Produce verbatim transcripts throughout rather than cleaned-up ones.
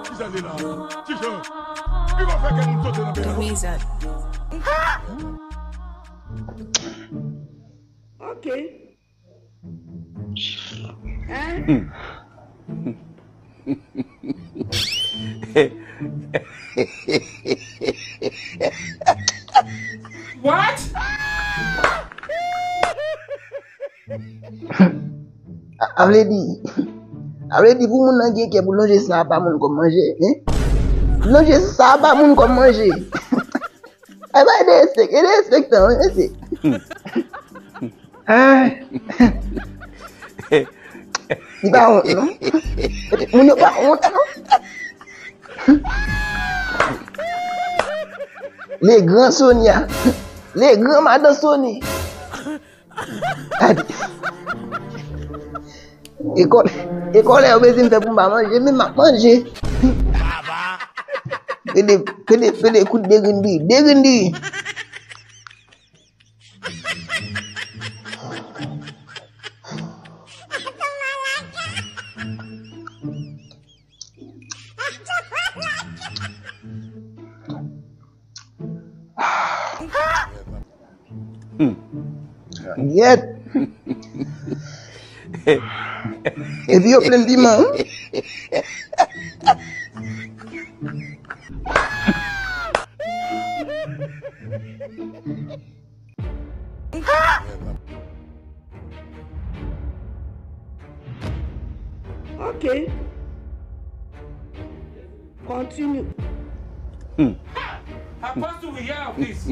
Kisa li la? Kijan? Li pa fè kè moun sote nan peyi a, non? Mizè. Ok. Hein? What? A, a vle di, a vle di pou moun nan gen kè pou lonje sa a ba moun kòm manje, hein? Lonje sa a ba moun kòm manje. Ay, bay de respè, e de respè tan, wi, mesye. Ah. Li pa wont, non? Moun yo pa wont, non? Le gran Sonia. Le gran madan Sony. Gad. E kòl-, e kòlè yo bezwen fè pou m pa manje, men m ap manje. Pede, pede, pede kout degrenn diri, degrenn diri. Hmm. Yèt. Epi yo plen piman, wi. Ok. Continue. Hmm. How fast do we have this?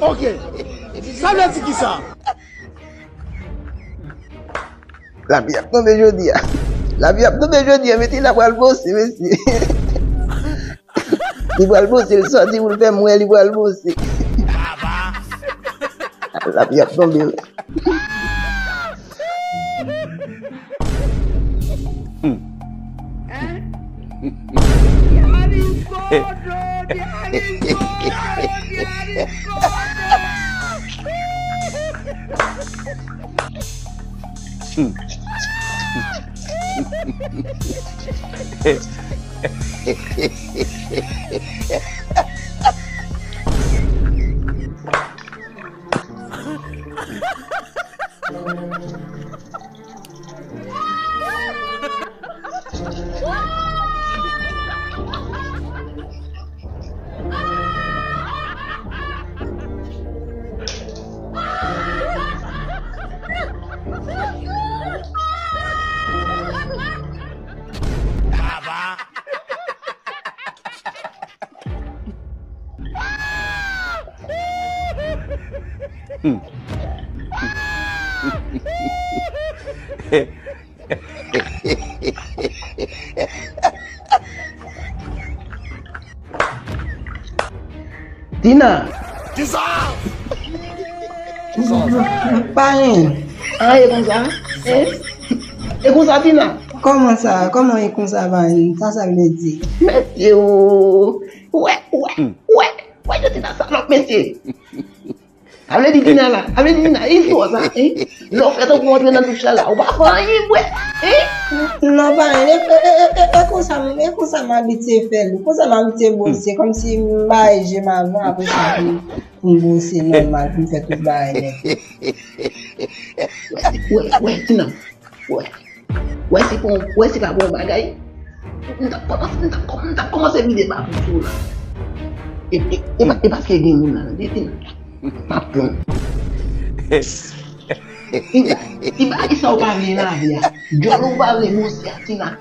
Ok. Sa vle di kisa? Lapli ap tonbe jodi a. Lapli ap tonbe jodi a, men Tina pral bwose, mesye. Li pral bwose, li sòti pou l fè m wè li pral bwose. Lapli ap tonbe, wi. Tina! Kisa? Pa anyen. An, e konsa? E? E konsa, Tina? Kòman sa? Kòman e konsa, pa anyen? Sa, sa vle di? Mesye o! Wè, wè, wè, wè, jan Tina salòp, mesye! Sa vle di Tina la, sa vle di Tina, e twò sa, hein? Lè w fè tankou w antre nan douch la la, ou pa fè anyen bwè, hein? Non, pa anyen, e, e, e, e, e konsa, e konsa m abitye fè l, konsa m abitye bwose, kòmsi m bay je m avan, apre sa pou m, pou m bwose nòmal, pou m fè tout bagay nèt. Wè, wè, wè, Tina. Wè. Wè se pa, wè se pa bon bagay. M t ap kòmanse, m t ap kòm-, m t ap kòmanse vide babou sou ou la. E, e, e pa, e paske gen moun nan, gen Tina. M ap pran. Tina, e bagay sa ou pa vle nan lavi a. Djòl ou pa vle bwose a, Tina.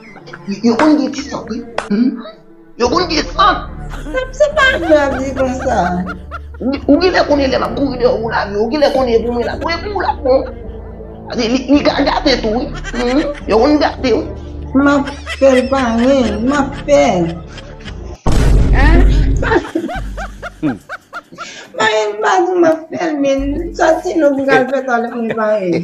Yo konn gen ti sant, wi. Hmm? Yo konn gen sant. Se, se pa vre ap di konsa. Ou, ou genlè konnen lè m ap kouri dèyè ou lavi, ou genlè konnen e pou mwen l ap bon, e pou ou l ap bon. Paske li, li ka gate tou, wi. Hmm, yo konn gate, wi. M ap fè l parenn, m ap fè l. Hein? Parenn, m pa di m ap fè l, men sòti nou pou n al fè sa lè mwen parenn.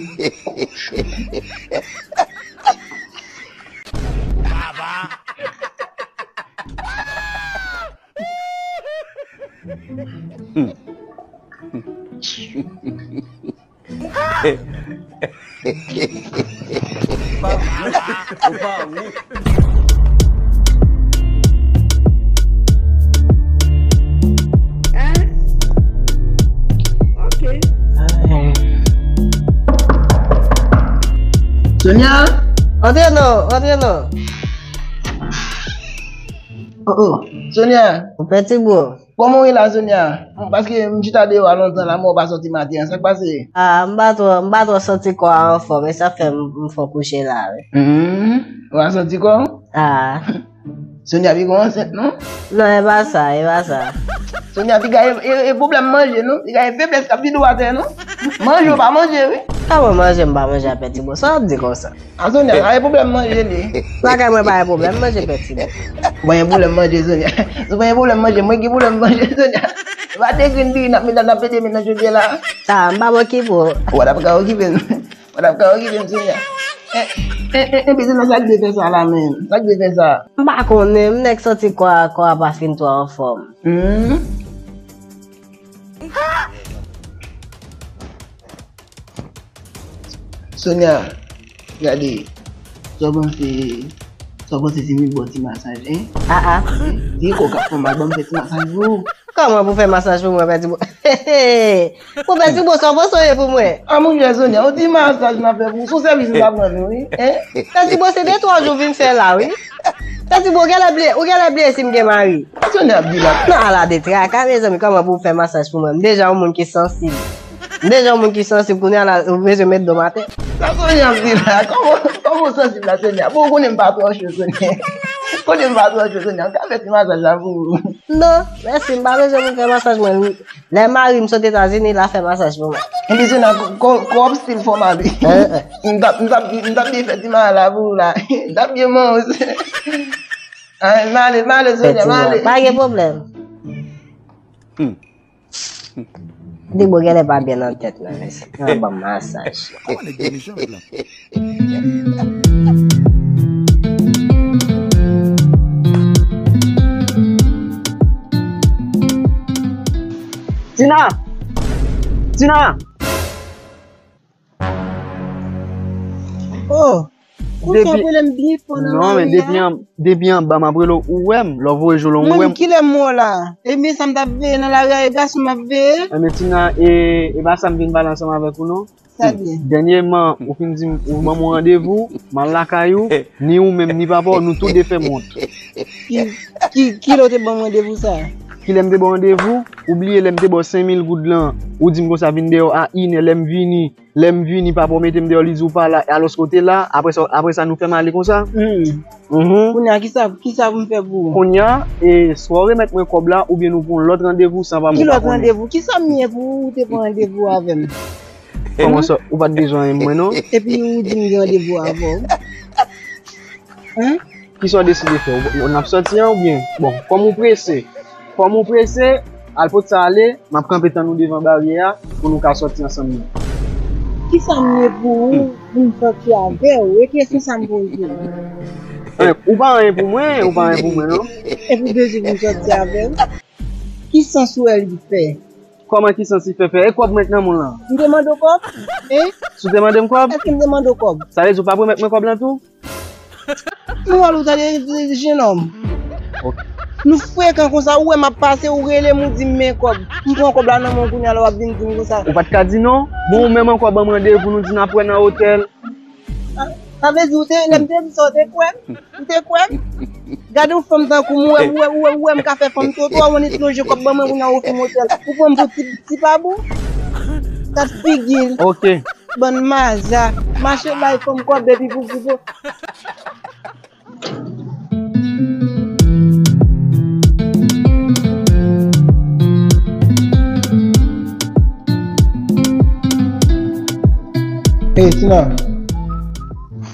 Ou pa wont. Sonia? Antre non, antre non. Oh, oh. Sonia? Ou pè ti bro. Kòman w ye la, Sonia? Paske m chita deyò a lontan la, men w pa sòti maten an. Sa k pase? Ah, m pa twò, m pa twò santi kò a anfòm, e sa fè m, m fè w kouche la, wi. Hmm, w pa santi kò? Ah. Sonia pi gon ansent, non? Non, e pa sa, e pa sa. Sonia, piga e, e, e pwoblèm manje, non? Piga e feblès k ap vide w atè, non? Manje w pa manje, wi. Kòman manje m pa manje a pè ti bro? Sa w ap di konsa? A Sonia, sa e pwoblèm manje li. Lakay mwen pa gen pwoblèm manje pè ti bro. Ou pa gen pwoblèm manje Sonia. Si w pa gen pwoblèm manje, mwen gen pwoblèm manje Sonia. Ou pa te grin diri n ap met n ap pede met nan chodyè la. Ah, m pa okipe w. Ou pa t ap ka okipe m. Ou pa t ap ka okipe m Sonia. E, e, e, e, Sonia, sa k vle fè sa la menm? Sa k vle fè sa? M pa konnen, m nèk santi kò a, kò a pa fin twò anfòm. Hmm. Sonia, gade, sa w panse, sa w panse si m vin ba w ti masaj, en? Ah, ah. Di kò k ap fè w mal, ban m fè ti masaj pou ou. Kòman pou fè masaj pou mwen, pè ti bro? Pou pè ti bro, sa w panse w ye pou mwen? Ah, monchè Sonia, yon ti masaj m ap fè pou ou, se yon sèvis m ap rann ou, wi, en? Pè ti bro, se de twa jou w vin fè la, wi. Pè ti bro, ou genlè bliye, ou genlè bliye si m gen mari. Sonia ap di la. Non, ala de traka, mezanmi, kòman pou w fè masaj pou mwen? M deja yon moun ki sansib. M deja yon moun ki sansib, kounye a la, ou bezwen met do m atè. Sa Sonia ap di la, kòman, kòman w sansib la, Sonia? Bon, ou konnen m pa twò cho, Sonia. Ou konnen m pa twò cho, Sonia. M ka fè ti masaj la pou ou. Non, mèsi, m pa bezwen pou w fè masaj mwen. Lè mari m sot Etazini, l a fè masaj pou mwen. Epi Sonia, kò, kò w ap still fè w mal, wi. M t ap, m t ap, m t ap byen fè ti masaj la pou ou la. M t ap byen manyen w. Ay, m ale, m ale, Sonia, m ale. Pa gen pwoblèm. Di bro genlè pa byen nan tèt nan, mesye. Nan ban m masaj. Tina! Tina! Oh! Ou t ap rele m byen fò nan lari a? Non, men depi an, depi anba m ap rele w, ou wè m. Lè w voye jou lan, ou wè m. Mwen, kilè m wè w la? Ebyen, sa m t ap veye nan lari a, e gason m ap veye? Ebyen, Tina, e, e pa sa m vin pale ansanm avèk ou, non. Sa byen. Dènyèman, ou fin di m, ou ban m yon randevou, m al lakay ou, ni ou menm, ni papa w, nou tou de fè m wont. Ki, ki, kilè w te ban m randevou sa? Kilè m te ba w randevou? Ou bliye lè m te ba w senk mil goud lan, ou di m konsa vin dèyè w a inè, lè m vini, Lè m vini, papa w mete m deyò, li di w pa la, alòske w te la, apre sa, apre sa nou fè m ale konsa? Hmm. Mhm. Kounye a, kisa, kisa pou m fè pou ou? Kounye a, e, swa w remèt mwen kòb la, oubyen nou pran yon lòt randevou san pa mwen pa konnen. Ki lòt randevou? Kisa m ye pou ou te pran randevou avè m? Kòman sa, ou pa t bezwen anyen mwen non? Epi ou di m gen randevou avè w. Hein? Kisa w deside fè? Ou, ou, n ap sòti an oubyen? Bon, kòm ou prese, kòm ou prese, al pot sa ale, m ap kanpe tann ou devan baryè a pou nou ka sòti ansanm nan. Kisa m ye pou ou, pou m sòti avè w? E kesyon sa m poze w. Hein, ou pa anyen pou mwen, ou pa anyen pou mwen, non? Epi w bezwen pou m sòti avè w? Ki sans ou wè li fè? Kòman ki sans li fè fè? E kòb mwen k nan men w lan? M te mande w kòb? Hein? Si w te mande m kòb? Èske m te mande w kòb? Sa vle di w p ap remèt mwen kòb lan tou? Mwen wè l ou tande jenòm. Ok. Nou frekan konsa, ou wè m ap pase, ou rele m, ou di m men kòb. M pran kòb la nan men w kounye a la, w ap vin di m konsa. Ou pa t ka di non? Bon, ou menm ankò ban m randevou, nou di n ap wè nan otèl. Sa, sa vle di ou te, lè m te di sa, ou te kwè m? Ou te kwè m? Gade yon fanm tankou m, ou wè, ou wè, ou wè, ou wè m ka fè fanm toto, ou annik lonje kòb ban mwen, kounye a ou ofri m otèl. Ou pran m pou ti, ti pabou? Kat figi l. Ok. Bann maza. Mache bay fanm kòb epi pou, pou, pou. Hey, Tina.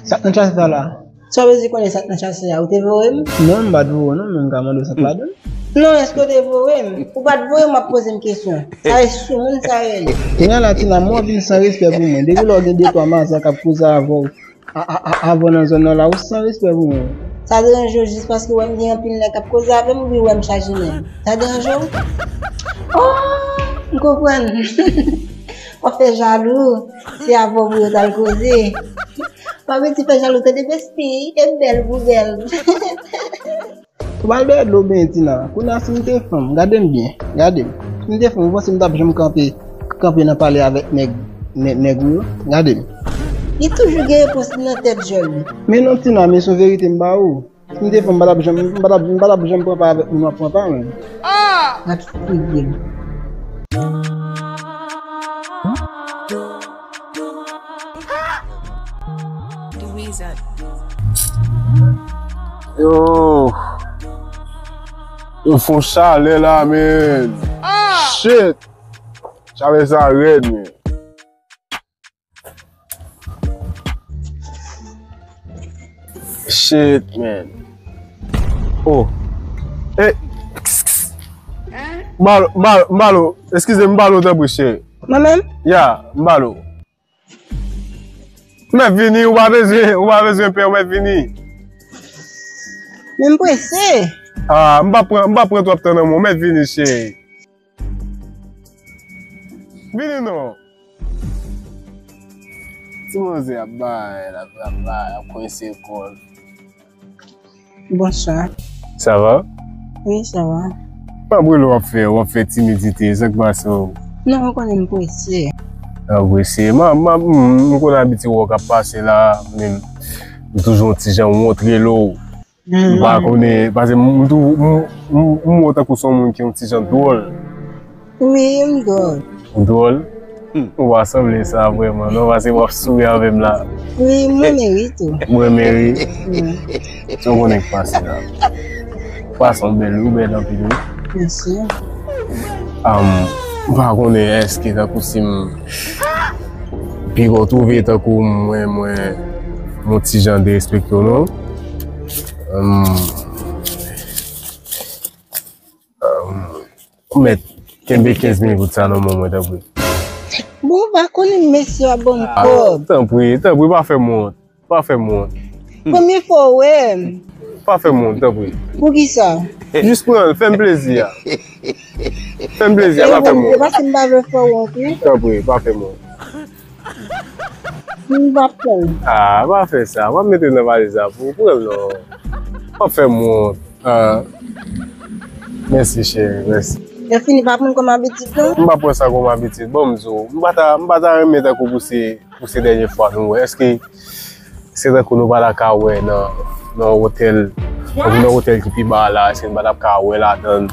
Sa k nan chase sa la? Sa w bezwen konnen sa k nan chase a? Ou te voye m? Non, m pa t voye w non, men m ka mande w sa k ladan l. Non, èske w te voye m? Ou pa t voye m, w ap poze m kesyon. Sa e soumoun sa rele. Kounye a la, Tina, mwen w ap vin san respè pou mwen. Depi lè w gen de twa maza k ap koze avè w, a, a, a, avè w nan zòn nan la, ou san respè pou mwen. Sa deranje w jis paske w wè m gen anpil nèg k ap koze avè m, oubyen w wè m chaje nèg? Sa deranje w? Oh, m konprann. W ap fè jalou, se avè w pou yo t al koze. Pa vin ti fè jalou, tande besti, e bèl pou bèl. Ou pral bèl dlo benyen Tina. Kounye a si m te fanm, gade m byen, gade m. Si m te fanm, ou panse m t ap janm kanpe, kanpe nan pale avèk nèg, nèg, nèg ou yo? Gade m. Li toujou gen repons li nan tèt jòl li. Men non Tina, men se yon verite m ba ou. Si m te fanm, m pa t ap janm, m pa t ap, m pa t ap janm pran pa avèk moun w ap pran pa, menm. N ap fouye l. Yo. Yo fon chalè la, men. Shit. Chalè sa rèd, men. Shit, man. Oh. Eh. Balo, balo, balo. Eskize m, balo, tanpri, cheri. Mwen menm? Ya, m balo. Mèt vini, ou pa bezwen, ou pa bezwen pè, ou mèt vini. Men m prese. Ah, m pa pran, m pa pran twòp tan nan men w, mèt vini, cheri. Vini non. Ti manzè ap bay, ap, ap bay, ap kwense kò l. Bonswa. Sa va? Wi, sa va. M ap rele w ap fè, w ap fè timidite, sa k pase w? Non, ou konnen m prese. Ah, w prese. M, m, m, m konn abitye wè w k ap pase la, men m toujou yon ti jan wont rele w. M pa konnen, paske m, m tou, m, m, m wè w tankou se yon moun ki yon ti jan dwòl. Wi, m dwòl. Ou dwòl? Ou pa sanble sa vrèman, non, paske w ap souri avè m la. Wi, mwen renmen ri tou. Mwen renmen ri. Wi. Se w konnen k pase la. Fason bèl, ou bèl anpil, wi. Mèsi. Am, m pa konnen èske tankou si m Piga w twouve tankou mwen, mwen, yon ti jan derespekte w, non? Hum, hum, ou mèt kenbe kenz mil goud sa nan men mwen, tanpri. Bon, ou pa konnen mesye a ban m kòb. Tanpri, tanpri, pa fè m wont. Pa fè m wont. Premye fwa w wè m. Pa fè m wont, tanpri. Poukisa? Jis pran l, fè m plezi a. Fè m plezi a, pa fè m wont. E paske m pa vle fè w wont, wi. Tanpri, pa fè m wont. M p ap pran l. Ah, pa fè sa. M ap mete l nan valiz la pou ou. Pran l non. Pa fè m wont. Ah. Mèsi, cheri. Mèsi. Lè fini, pa pran l kòm abitid, non? M pa pran sa kòm abitid. Bon, m di w, m pa ta, m pa ta renmen tankou pou se, pou se dènye fwa nou wè. Èske se tankou nou pa ta ka wè nan, nan otèl, tankou nan otèl ki pi ba a la, èske nou pa t ap ka wè ladan l?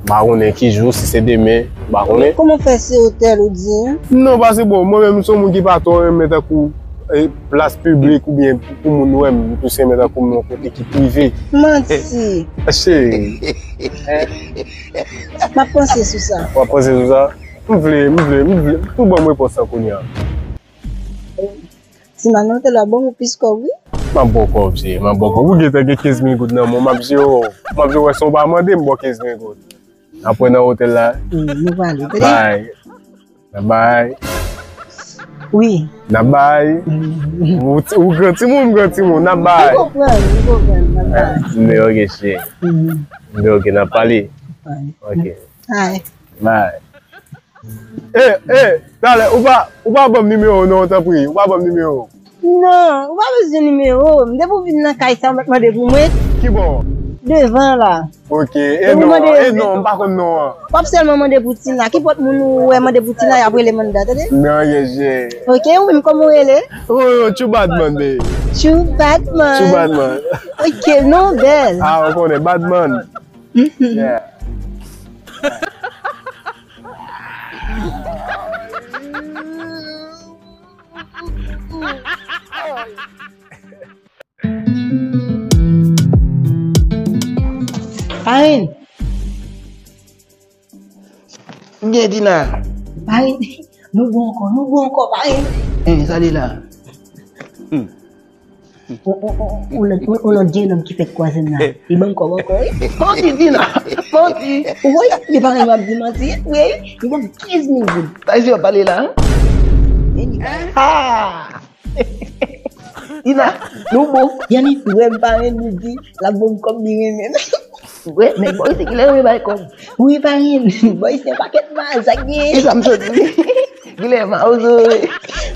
M pa konnen ki jou, si se demen, m pa konnen. Kòman fè se otèl ou di an? Non, paske bon, mwen menm, m se yon moun ki pa twò renmen tankou, eh, plas piblik oubyen pou, pou moun wè m, m plis renmen tankou m nan kote ki prive. Manti. Cheri. M ap panse sou sa. W ap panse sou sa? M vle, m vle, m vle. Tou ban m repons lan kounye a. Ti manman te la ban m plis kòb, wi. M ap ba w kòb, cheri, m ap ba w kòb. Ou gentan gen kenz mil goud nan men w, m ap jere w. M ap jere w, si w pa mande m ba w kenz mil goud. Apre nan otèl la. Wi, nou prale, tande? Bye. N ap bay. Wi. N ap bay. Ou, ou gran timoun, m gran timoun, n ap bay. M konprann, m konprann, n ap bay. Men ok, cheri. Men ok, n ap pale. Ok. Bye. Bye. Eh, eh, talè, ou pa, ou pa ban m nimewo w non, tanpri, ou pa ban m nimewo w. Non, ou pa bezwen nimewo m. Depi w vin nan kay sa, ou mèt mande pou mwen. Kibò? Devan la. Ok, e non, e non, m pa konn non an. W ap sèlman mande pou Tina. Ki pòt moun ou wè mande pou Tina, y ap rele Manda, tande? Non, yes, yeah. Ok, ou menm kòman w rele? Oh, Chou Badman, baby. Chou Badman. Chou Badman. Ok, non bèl. Ah, ou konnen, Badman. Yeah. Parenn. Byen, Tina. Parenn, nou bon ankò, nou bon ankò, parenn. Hein, sa li la. On, on, on, on lòt, on, on lòt jenòm ki fèk kwaze m la. Li ban m kòb ankò, wi. Manti, Tina. Manti. Wi, li pa renmen ap di manti. Wi, li ban m kenz mil goud. Sa se w ap pale la, hein? Ah! Tina, nou bon. Yannick, wè m pa renmen di, l ap ban m kòb li renmen. Wè, nèg bò isi ki lè renmen bay kòb. Wi, pa renmen. Bò isi se yon pakèt mal, sa k gen. E sa m sot di. Gilè, ma ozo.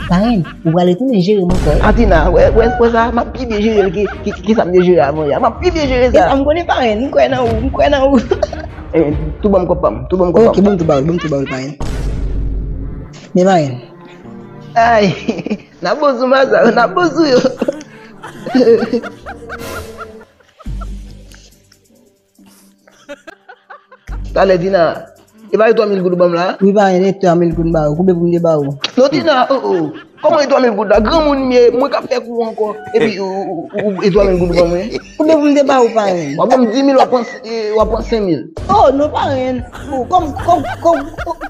Parenn, ou pral retounen jere m ankò. A Tina, wè, wè, wè sa, m ap pi byen jere l ke, ke, ke sa m te jere avan yè a. M ap pi byen jere sa. E sa m konnen, parenn, m kwè nan ou, m kwè nan ou. Eh, tou ban m kòb pa m, tou ban m kòb pa m. Ok, ban m tou ba ou, ban m tou ba ou, parenn. Men parenn. Ay, n ap bon sou maza yo, n ap bon sou yo. Talè, Tina. E pa yo twa mil goud ou ban m la? Wi, parenn, e twa mil goud m ba ou. Koube pou m te ba ou. Non, Tina, oh, oh. Kòman e twa mil goud la? Granmoun m ye, mwen k ap fè kou ankò. Epi, ou, ou, ou, e twa mil goud ou ban mwen? Koube pou m te ba ou, parenn. W ap ban m dis mil, w ap pran, e, w ap pran senk mil. Oh, non, parenn. Oh, kòm, kòm, kòm,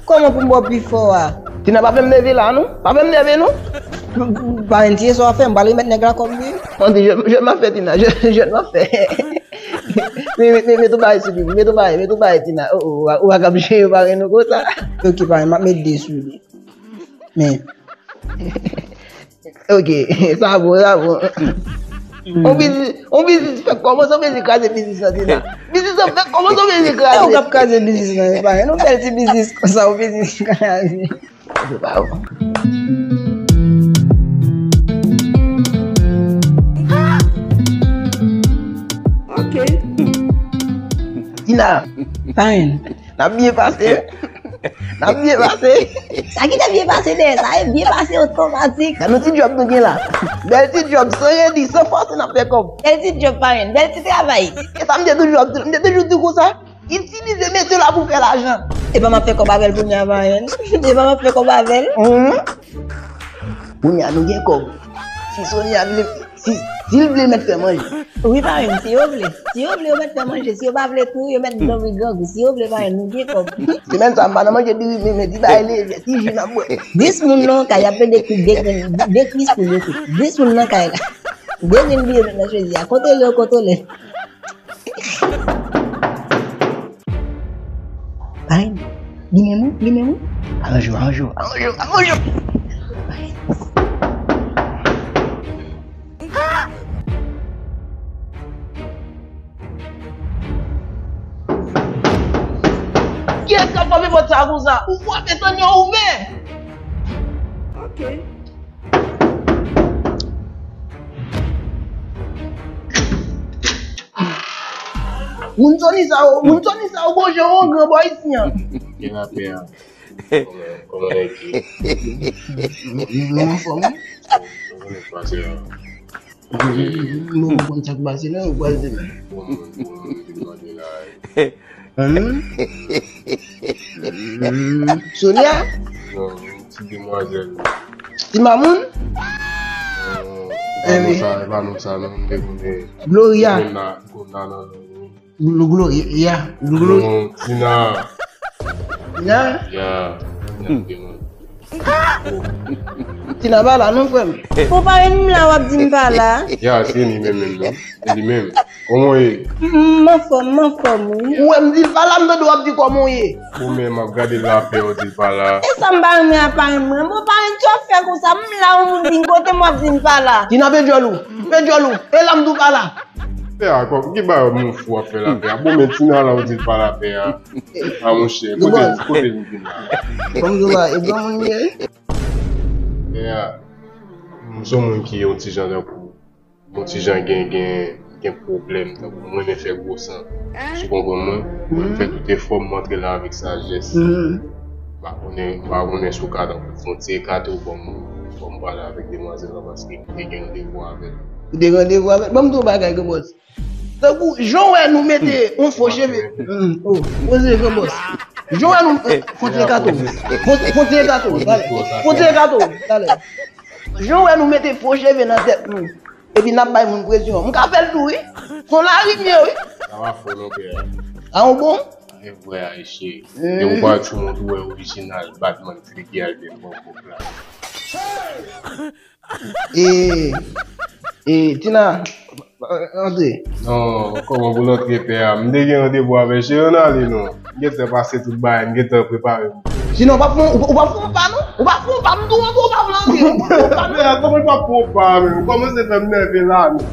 kòman pou m ba w pi fò a? Tina, pa fè m nève la, non? Pa fè m nève, non? Parenn, tiye sa w ap fè, m pral remèt nèg la kòb li. Mwen di, jèn, jèn m ap fè, Tina, jèn, jèn m ap fè. Met, met, met, met yon bagay sou li, met yon bagay, met yon bagay, Tina. Oh, oh, ou pa, ou pa kab jere parenn ou konsa. Ok, parenn, m ap met de sou li. Men. Ok, sa bon, sa bon. On biznis, on biznis fèk kòmanse, on biznis kraze biznis lan, Tina. Biznis lan fèk kòmanse, on biznis kraze. E ou k ap kraze biznis lan, parenn. On bèl ti biznis konsa, on biznis kraze. Se pa bon. Ok. Tina. Parenn. N ap byen pase. N ap byen pase. Sa ki te byen pase dèyè sa, e byen pase otomatik. Gad yon ti djòb nou gen la. Bèl ti djòb, san redi, san fòse n ap fè kòb. Bèl ti djòb, parenn. Bèl ti travay. E sa m te toujou ap di, m te toujou di konsa. Itilize mesye la pou fè lajan. Epa m ap fè kòb avè l kounye a, parenn. Epa m ap fè kòb avè l. Mhm. Kounye a nou gen kòb. Si Sonia vle, si, si l vle mèt fè manje. Wi, parenn, si yo vle. Si yo vle, yo mèt fè manje. Si yo pa vle tou, yo mèt dòmi grangou. Si yo vle, parenn, nou gen kòb. Semèn sa, m pa nan manje diri, men, men ti bagay lejè, ti ji n ap bwè. Dis moun nan kay ap vende de grenn, de kris pou yo tou. Dis moun nan kay la. De grenn biyè nan chezi a. Kontwole yo, kontwole. Ay, li menm wi, li menm wi. Aranje w, aranje w, aranje w, aranje w. Kiyès k ap frape pòt sa a konsa? Ou frape, tann yo ouvè. Ok. Moun Sony sa yo, moun Sony sa yo gon jan yon gran bò isi an. Gen lapè a. Kòman, kòman nèg ye? Nou anfòm wi. Kòman nèg pase a? Nou konn sa k pase la, ou pral di nou. Bon, bon, bon, bon, bon, bon, bon. Hmm? Hmm. Sonia? Non, ti demwazèl. Ti mamoun? Non, e pa non sa, e pa non sa, non, m te konnen. Gloria. Konn la, konn la, non, non, non. Glo-, Gloria. Glo-, non, Tina. Tina? Ya, Tina, Tina. Tina pa la non, frè m. Ou pa renmen m la, w ap di m pa la. Ya, se li menm, menm, non. Se li menm. Kòman w ye? M anfòm, m anfòm, wi. Ou wè m di l pa la, m tande w ap di kòman w ye. Ou menm ap gade lapè, ou di l pa la. E sa m pa renmen a parenn mwen. Bon, parenn, sa w fè konsa, m la, yon moun vin kote m, w ap di m pa la. Tina, pe djòl ou, pe djòl ou, e la m di w pa la. Pè a, kòm, ki bagay moun fou ap fè lapè a? Bon, men Tina la, ou di l pa lapè a. A, monchè, kote, kote nou vin la? Kòm di w la, e granmoun li ye. Pè a, m se yon moun ki yon ti jan tankou Yon ti jan gen, gen, gen pwoblèm, tankou mwen renmen fè gwo san. Si w konprann mwen, mwen fè tout efò m antre la avèk sajès. M pa konnen, m pa konnen si w ka tankou fè yon ti ekate w ban m, ban m pale avèk demwazèl lan paske m te gen randevou avè l. Ou te gen randevou avè l? Ban m di w yon bagay, granbòs. Tankou, jan w wè nou mete yon fo cheve. Oh, poze, granbòs. Jan w wè nou, eh, fon ti ekate w. Fon, fon ti ekate w, talè. Fon ti ekate w, talè. Jan w wè nou mete fo cheve nan tèt nou. Epi n ap bay moun presyon. M ka fè l tou, wi. Se yon lari m ye, wi. Sa pa fò non, pè a. A, ou bon? E vre a, cheri. E ou pa tchou moun tou wè orijinal, Batman, Flicky, Alden, bon, bon, la. E, e, Tina, antre. Non, kòman pou l antre, pè a? M te gen randevou avè l, cheri, ann ale non. M gentan pase tout bagay, m gentan prepare m. Sinon, w p ap fè, w p ap fè yon pa, non? W p ap fè yon pa, m tou antre, w pa vle antre, w p ap fè yon pa, non? Pè a, kòman l p ap fè yon pa, menm? Ou kòmanse fè m nève la, menm.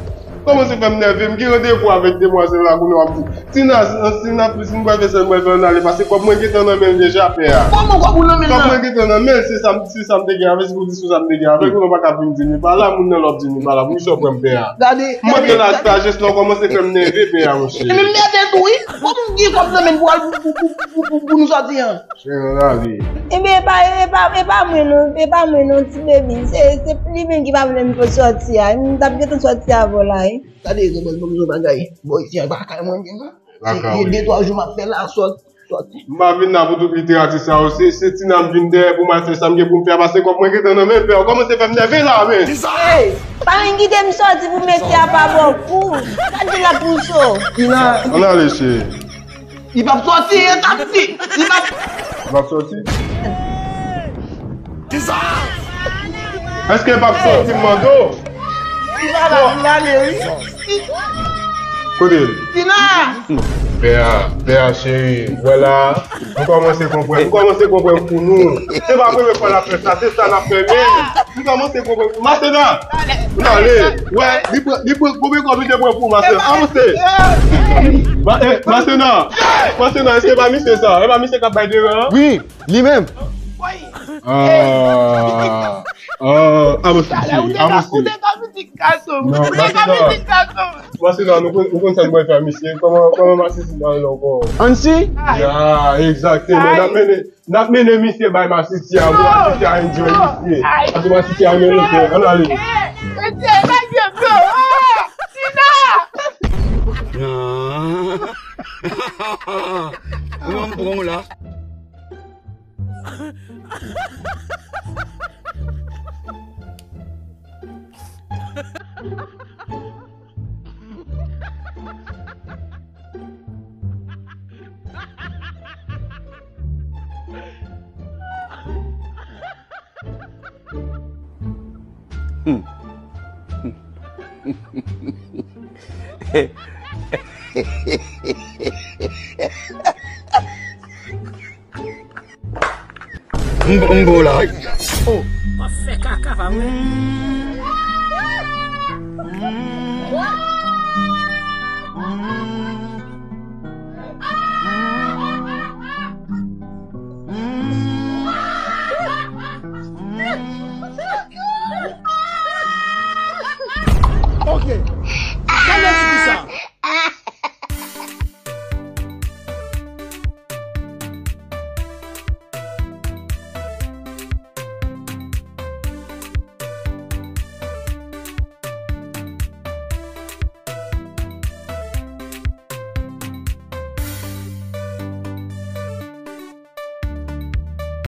Kòmanse fè m nève, m gen randevou avèk demwazèl la kounye a w ap di, Tina, Tina, si m pral fè sa, m pral fè, ann ale, paske kòb mwen gentan nan men l deja, pè a. Kòman kòb ou nan men l? Kòb mwen gentan nan men l, se sa m, se sa m te gen avè l, se pou di sou sa m te gen avè l, kounye a w pa ka vin di nou pa la, moun nan lòk di nou pa la, pou misye w pran m, pè a. Gade, m mande l ak sajès la, w kòmanse fè m nève, pè a, monchè. E menm nève tou, wi. Kòman m gen kòb nan men l pou al pou, pou, pou, pou, pou, pou nou sòti an? Cheri, ann ale. Ebyen, e pa, e pa, e pa mwen non, e pa mwen non, ti baby. Se, se li menm ki pa vle m sòti a. M t ap gentan sòti avè w la, wi. Gade, Zobòl, ban m yon bagay. Bò isi a, e pa kay mwen menm non. Lakay ou ye. Gen de twa jou m ap fè la, sòt, sòti. M pa vin la pou tout literati sa yo. Se, se Tina m vin dèyè pou m al fè sa m gen pou m fè a, paske kòb mwen gentan nan men pè a. Ou kòmanse fè m nève la, men. Ey, pa vin kite m sòti pou mesye a pa ba w kou. Gade la pou w cho. Tina. Ann ale, cheri. Li p ap sòti, e taktik. Li p ap... Li p ap sòti? Kisa? Èske l p ap sòti, m mande w? Li pa la, li ale, wi. Kote l? Tina! Pè a, pè a, cheri, wè la, m kòmanse konprann, m kòmanse konprann pou nou. Se pa premye fwa n ap fè sa, se sa n ap fè menm. M kòmanse konprann. Masena! Ann ale! Wè, li pran, li pran, konbyen kòb li te pran pou Masena? Avanse! Ma-, eh, Masena! Masena, èske pa misye sa? E pa misye k ap bay deran an? Wi, li menm. Ah, ah, avanse, cheri, avanse. Ou te ka mizik gason. Non, Masena. Ou te ka mizik gason. Masena, nou konn, nou konn sa n pral fè a misye. Kòman, kòman masisi nan ankò? Ansi? Ya, egzakteman. N ap mennen, N ap mennen misye bay masisi a pou masisi a enjoy misye. Paske masisi a gen respè. Ann ale. Mesye, pa gen bro. Ah! Tina! Kòman m pran w la? M, m bon la. Oh, w ap fè kaka pa mwen.